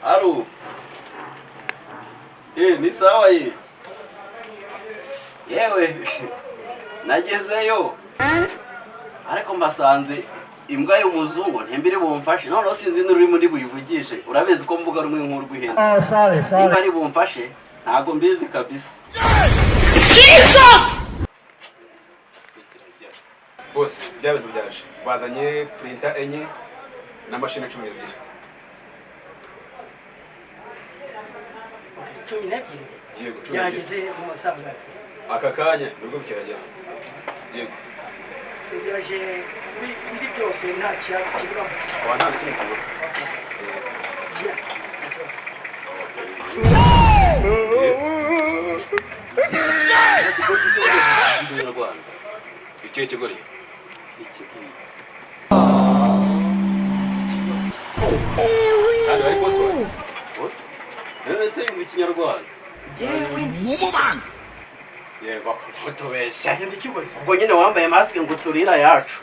Allô. Ni sawa ye. Yewe, nagezeyo ariko mbasanze imbwa y'umuzungu ntimbiri bumfashe. Noneho sinzi n'ururimi ndi buyivugishe. Urabizi ko mvuga rumwe nk'urw'ihene. Oh, sorry, sorry. Niba ari bumfashe ntago mbizi kabisa. Bose bya bintu byaje, bazanye printer enye na mashini 12. Okay, 12? Yego, 12. Byageze mu masaha angahe? Aka kanya nibwo bikiragera, yego. Byaje biri byose, nta kiburamo? Aba nta na kimwe kibura. Yeah, nta kibazo. Umunyarwanda. Ikihe kigori? Iki ngiki. Kandi bari boss wawe. Bose none se mu Kinyarwanda? Yewe. Yego, kutubeshya. Ngenda ikigoryi. Ubwo nyine wambaye masike ngo turira yacu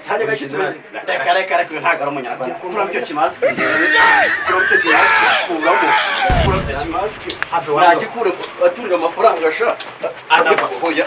cyane gake. Reka, reka, reka, ntabwo ari Umunyarwanda. Kuramo icyo kimasike, kuramo icyo kimasike, kuramo, kuramo icyo kimasike. Nagikure aturira amafaranga sha. Oya.